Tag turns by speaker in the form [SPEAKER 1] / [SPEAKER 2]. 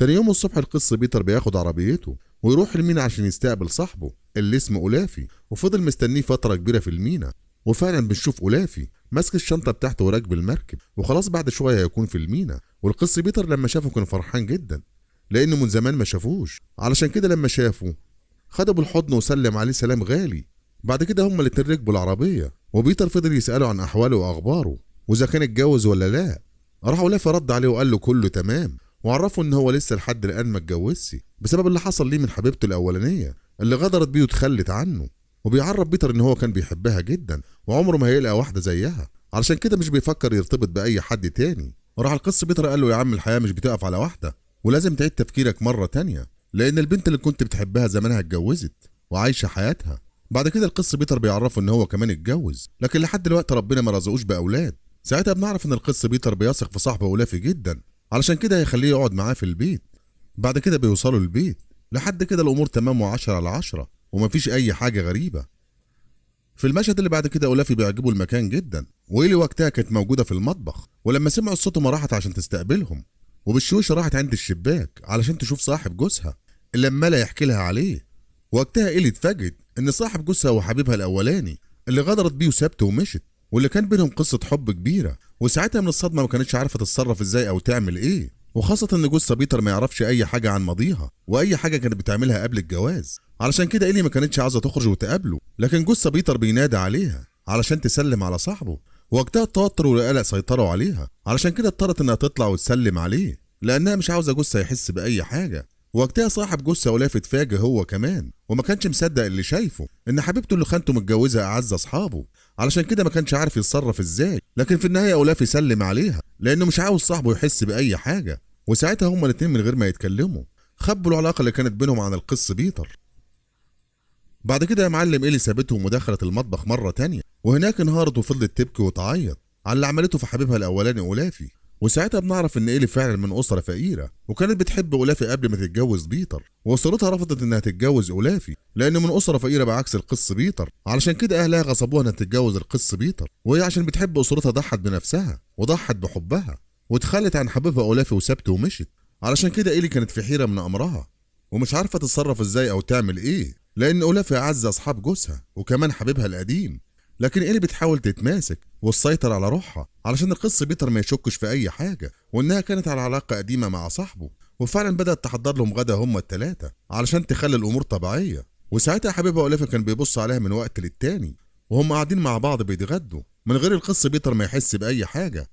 [SPEAKER 1] تاني يوم الصبح القس بيتر بياخد عربيته ويروح المينا عشان يستقبل صاحبه اللي اسمه أولافي، وفضل مستنيه فترة كبيرة في المينا. وفعلا بنشوف أولافي ماسك الشنطة بتاعته وراكب المركب، وخلاص بعد شوية هيكون في المينا. والقس بيتر لما شافه كان فرحان جدا لأنه من زمان ما شافوش، علشان كده لما شافه خده بالحضن وسلم عليه سلام غالي. بعد كده هما الاتنين ركبوا العربية، وبيتر فضل يسأله عن أحواله وأخباره وإذا كان اتجوز ولا لا. راح أولافي رد عليه وقال له كله تمام، وعرفه إن هو لسه لحد الآن ما اتجوزش بسبب اللي حصل ليه من حبيبته الأولانية اللي غدرت بيه وتخلت عنه. وبيعرف بيتر إن هو كان بيحبها جدا وعمره ما هيلاقي واحدة زيها، علشان كده مش بيفكر يرتبط بأي حد تاني. وراح القس بيتر قال له يا عم الحياة مش بتقف على واحدة، ولازم تعيد تفكيرك مرة تانية، لأن البنت اللي كنت بتحبها زمانها اتجوزت وعايشة حياتها. بعد كده القس بيتر بيعرفه إن هو كمان اتجوز، لكن لحد دلوقتي ربنا ما رزقوش بأولاد. ساعتها بنعرف إن القس بيتر بيثق في صاحبه أولافي جدا، علشان كده هيخليه يقعد معاه في البيت. بعد كده بيوصلوا البيت، لحد كده الأمور تمام وعشرة على عشرة ومفيش أي حاجة غريبة. في المشهد اللي بعد كده أولافي بيعجبه المكان جدا، وإيلي وقتها كانت موجودة في المطبخ، ولما سمعوا الصوت ما راحت عشان تستقبلهم، وبالشوش راحت عند الشباك علشان تشوف صاحب جوزها اللي لما لا يحكي لها عليه. وقتها إيلي اتفاجئت إن صاحب جوزها وحبيبها الأولاني اللي غدرت بيه وسابته ومشت، واللي كان بينهم قصة حب كبيرة. وساعتها من الصدمة ما كانتش عارفة تتصرف إزاي أو تعمل إيه، وخاصة إن جوزها بيتر ما يعرفش أي حاجة عن ماضيها وأي حاجة كانت بتعملها قبل الجواز. علشان كده إيلي ما كانتش عاوزة تخرج وتقابله، لكن جوزها بيتر بينادى عليها علشان تسلم على صاحبه. وقتها التوتر والقلق سيطروا عليها، علشان كده اضطرت إنها تطلع وتسلم عليه لأنها مش عاوزة جوزها يحس بأي حاجة. وقتها صاحب جوزها أولاف اتفاجئ هو كمان وما كانش مصدق اللي شايفه، إن حبيبته اللي خانته متجوزة أعز أصحابه، علشان كده ما كانش عارف يتصرف إزاي. لكن في النهاية أولاف يسلم عليها لأنه مش عاوز صاحبه يحس بأي حاجة. وساعتها هما الاتنين من غير ما يتكلموا خبوا العلاقة اللي كانت بينهم عن القس بيتر. بعد كده يا معلم إيلي سابتهم ودخلت المطبخ مرة تانية، وهناك انهارت وفضلت تبكي وتعيط على اللي عملته في حبيبها الأولاني أولافي. وساعتها بنعرف إن إيلي فعلا من أسرة فقيرة، وكانت بتحب أولافي قبل ما تتجوز بيتر، وأسرتها رفضت إنها تتجوز أولافي لأنه من أسرة فقيرة بعكس القس بيتر، علشان كده أهلها غصبوها إنها تتجوز القس بيتر، وهي عشان بتحب أسرتها ضحت بنفسها وضحت بحبها وتخلت عن حبيبها أولافي وسابته ومشت. علشان كده إيلي كانت في حيرة من أمرها ومش عارفة تتصرف إزاي أو تعمل إيه، لأن أولافي أعز أصحاب جوزها وكمان حبيبها القديم. لكن إيلي بتحاول تتماسك وتسيطر على روحها علشان القس بيتر ما يشكش في أي حاجة، وإنها كانت على علاقة قديمة مع صاحبه. وفعلا بدأت تحضر لهم غدا هما التلاتة علشان تخلي الأمور طبيعية. وساعتها حبيبها أولافي كان بيبص عليها من وقت للتاني وهم قاعدين مع بعض بيتغدوا من غير القس بيتر ما يحس بأي حاجة.